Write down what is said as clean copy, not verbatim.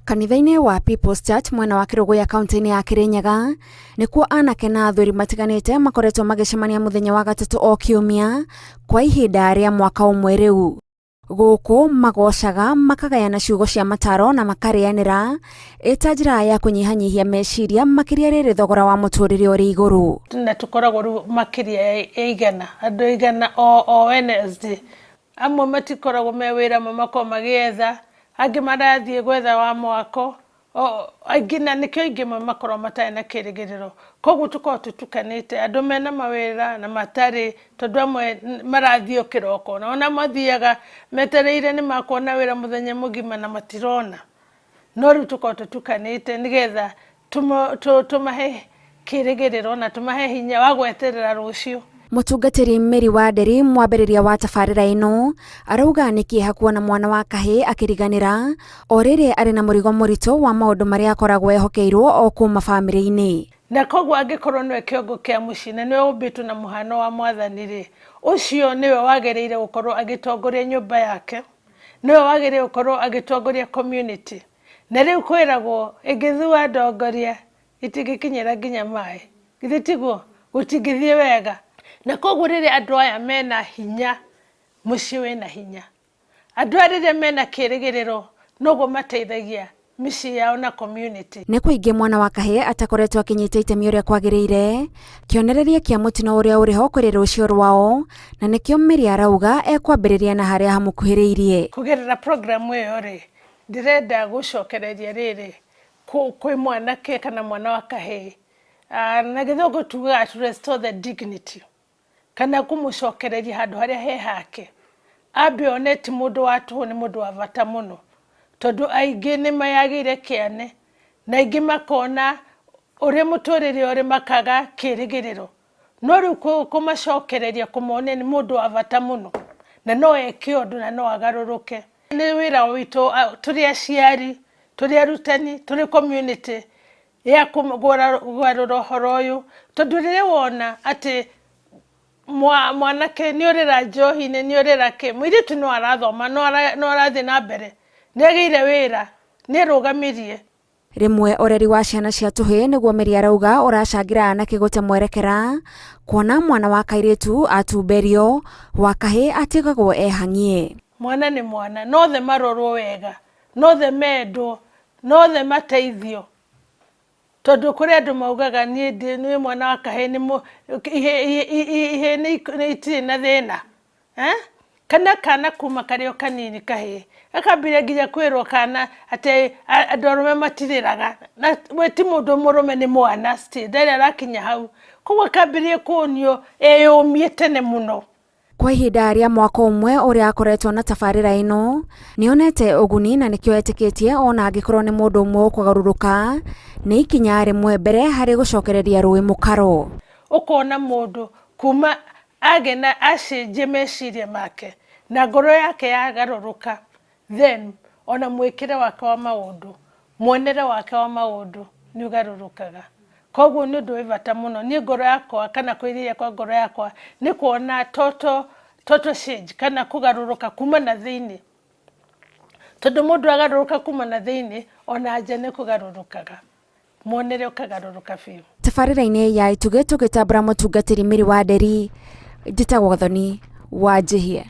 Kanitha-inĩ wa People's Church mwena wa Kĩrũgũya kaunti-inĩ ya Kĩrĩnyaga nĩkuo anake na athuri matiganĩte makoretwo magĩcemania mũthenya wa gatatũ o kiumia kwa ihinda rĩa mwaka ũmwe rĩu. Gũkũ magocaga, makagayana ciugo cia mataro na makarĩanĩra ĩta njĩra ya kũnyihanyihia meciria makĩria rĩrĩ thogora wa mũtũrĩre ũrĩ igũrũ. Na tũkoragwo rĩu makĩria ya 100, andũ 100 o Wednesday. Amwe matikoragwo me wĩra, amwe makoragwo magĩetha, angĩ marathiĩ gwetha wa mwako, aingĩ na nĩkĩo aingĩ amwe makoragwo matarĩ na kĩrĩgĩrĩro. Koguo tũkoragwo tũtukanĩte, andũ mena mawĩra na matarĩ, tondũ amwe marathiĩ o kĩroko, na ona mathiaga metereire nĩ makuona wĩra mũthenya mũgima na matirona. No rĩu tũkoragwo tũtukanĩte nĩgetha tũmahe kĩrĩgĩrĩro na tũmahe hinya wa gweterera rũciũ. Mũtungatĩri Mary Wanderi, mwambĩrĩria wa tabarĩra ĩno, arauga nĩ kĩeha kuona mwana wa kahĩĩ akĩriganĩra o rĩrĩ arĩ na mũrigo mũritũ wa maũndũ marĩa akoragwo ehokeirwo o kuma bamĩrĩ-inĩ. Na koguo angĩkorwo nĩwe kĩongo kĩa mũciĩ na nĩwe ũmbĩtwo na mũhano wa Mwathani-rĩ, ũcio nĩwe wagĩrĩire gũkorwo agĩtongoria nyũmba yake, nĩwe wagĩrĩire gũkorwo agĩtongoria community. Na rĩu kwĩragwo ĩngĩthua ndongoria itingĩkinyĩra nginya maĩ. Githĩ tiguo? Gũtingĩthiĩ wega. Na koguo rĩrĩa andũ aya mena hinya, mũciĩ wĩna hinya. Andũ aya rĩrĩa mena kĩrĩgĩrĩro, noguo mateithagia mĩciĩ yao na community. Nĩ kũingĩ mwana wa kahĩĩ atakoretwo akĩnyita itemi ũrĩa kwagĩrĩire, kĩonereria kĩa mũtino ũrĩa ũrĩ ho kũrĩ rũciũ rwao, na nĩkĩo Mary arauga ekwambĩrĩria na harĩa hamũkuhĩrĩirie. Kũgerera program ĩyo rĩ, ndĩrenda gũcokereria rĩrĩ kwĩ mwanake kana mwana wa kahĩĩ, na gĩthũngũ tugaga to restore the dignity, kana kũmũcokereria handũ harĩa he hake, ambe one ti mũndũ wa tũhũ nĩ mũndũ wa bata mũno, tondũ aingĩ nĩ meyagĩire kĩane, na aingĩ makona ũrĩa mũtũrĩre ũrĩ makaga kĩrĩgĩrĩro. No rĩu kũmacokereria kũmonia nĩ mũndũ wa bata mũno, na no eke ũndũ na no agarũrũke. Nĩ wĩra witũ tũrĩ aciari, tũrĩ arutani, tũrĩ community ya kũgarũra ũhoro ũyũ, tondũ rĩrĩa wona atĩ mwanake nĩ orĩra njohi-inĩ, nĩ orĩra kĩ, mũirĩtu no arathoma, no arathiĩ na mbere, nĩ agĩire wĩra, nĩ erũgamirie. Rĩmwe ũreri wa ciana cia tũhĩĩ nĩguo Mary arauga ũracangĩra anake gũte mwerekera, kuona mwana wa kairĩtu atumberio, wa kahĩĩ atigagwo ehang'ie. Mwana nĩ mwana, no othe marorwo wega, no othe mendwo, no othe mateithio, tondũ kũrĩ andũ maugaga niĩ ndĩ niĩ mwana wa kahĩĩ nĩ mũ ihĩĩ nĩ itirĩ na thĩna. Kana kana kuma karĩ o kanini kahĩĩ, gakambĩrĩria nginya kwĩrwo kana atĩ andũ arũme matirĩraga, na we ti mũndũ mũrũme nĩ mwana still ndarĩ arakinya hau. Koguo akambĩrĩria kuonio eyũmie tene mũno. Kwa ihinda rĩa mwaka ũmwe ũrĩa akoretwo na tabarĩra ĩno, nĩonete ũguni na nĩkĩo etĩkĩtie ona angĩkorwo nĩ mũndũ ũmwe ũkũgarũrũka, nĩ ikinya rĩmwe mbere harĩ gũcokereria rũĩ mũkaro. Ũkona mũndũ kuma Agĩ na acenjie meciria make na ngoro yake yagarũrũka, then ona mwĩkĩre wake wa maũndũ, muonere wake wa maũndũ nĩ ũgarũrũkaga. Koguo nĩ ũndũ wĩ bata mũno. Niĩ ngoro yakwa kana kwĩrirĩria kwa ngoro yakwa nĩ kuona total, total change kana kũgarũrũka kuma na thĩiniĩ. Tondũ mũndũ agarũrũka kuma na thĩiniĩ, ona nja nĩ kũgarũrũkaga. Muonere ũkagarũrũka biũ. Tabarĩra-inĩ ya Itugĩ tũgĩtambũra mũtungatĩri Mary Wanderi, njĩtagwo Gathoni wa Njihia.